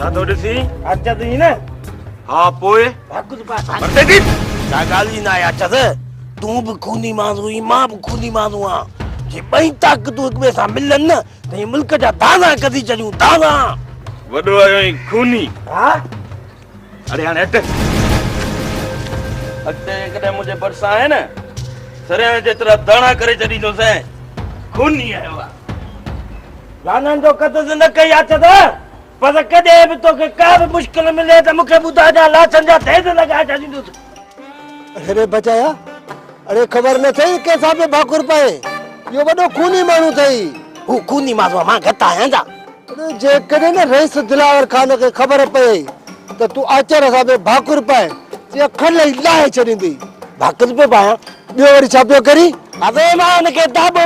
ڇا ٿو ڏسين؟ اچت ئي نه. ها پوء؟ ڀاڪر پاء سائين. پرتي ٿي. ڪا ڳالهه ئي ناهي اچت. تون به خوني ماڻهو آهين مان به خوني ماڻهو آهيان. جي ٻئي طاقتون هڪ ٻئي سان ملن نه ته هي ملڪ جا داڻا ڪڍي ڇڏيون داڻا. وڏو آيو آهين خوني. ها. اڙي هاڻي هٽ. اڳتي جيڪڏهن منهنجي ڀرسان آئين نه سريان جيترا داڻا ڪري ڇڏيندوسين. خوني آيو آ. داڻن جو قدر نه ڪئي اٿس پر ڪڏهن به توکي ڪا به مشڪل ملي ته مونکي ٻڌائجان لاشن جا ڍير لڳائي ڇڏيندس. اڙي بچايا اڙي خبر نه اٿئي ڪنهن سان پيو ڀاڪر پائين اهو وڏو خوني ماڻهو اٿئي. هو خوني ماڻهو آ مان گهٽ آهيان ڇا؟ اڙي جيڪڏهن نه رئيس دلاور خان کي خبر پئي ته تون آچر سان پيو ڀاڪر پائين ته اها کل ئي لاهي ڇڏيندي. ڀاڪر پيو پايان؟ ٻيو وري ڇا پيو ڪرين؟ اڙي مان هن کي داٻو